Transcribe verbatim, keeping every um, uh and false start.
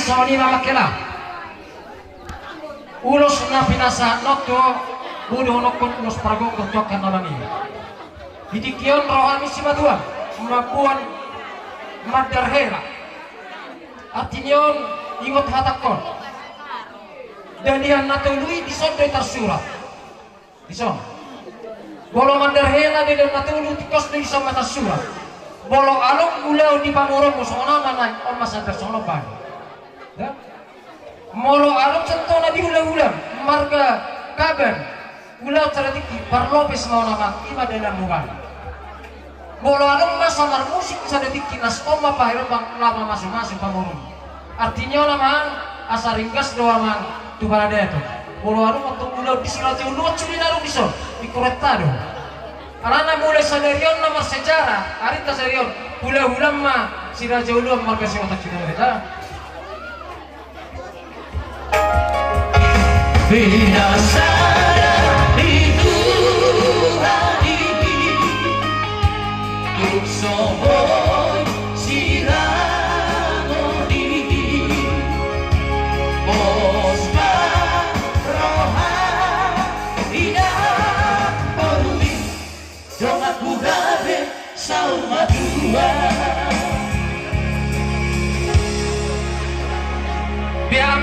Saonima ma hela. Ulos na pinasahatna on tu, boi dohonon ulos pargogor tu angka na mangihut. Di tingki on roha ni simatuam mamboan mandar hela. Arti ni on, ingot hatangkon. Dalihan na tolu i dison do i tarsurat. Dison. Molo mandar hela dalihan na tolu, tingkos do i dison ma tarsurat. Molo adong ulaon di pamoruonmu, songon aha ma na on ma sandar songon on bahen. Molo adong contohna di hulahulam marga Kaban, ulaon sada tingki, parlopes ma on amang, i ma dalihanmu bahen. Molo adong masa marmusik sada tingki, naskon ma paherbang, laho mamasumasu pamoruon. Arti ni on amang, asa ringgas do amang tu paradaton. Molo adong antong ulaon di si Raja Uluan sude na adong dison, ingkon renta do. Alana mulai sadari on na marsejarah, arinta sadari on, hulahulam ma si Raja Uluan marga Sihohot Sitorus. Pinasahat ni Tuhan i tung so boi sirangon i. Pos ma roha i, inang boru i. Donganku gabe saur matua. Pea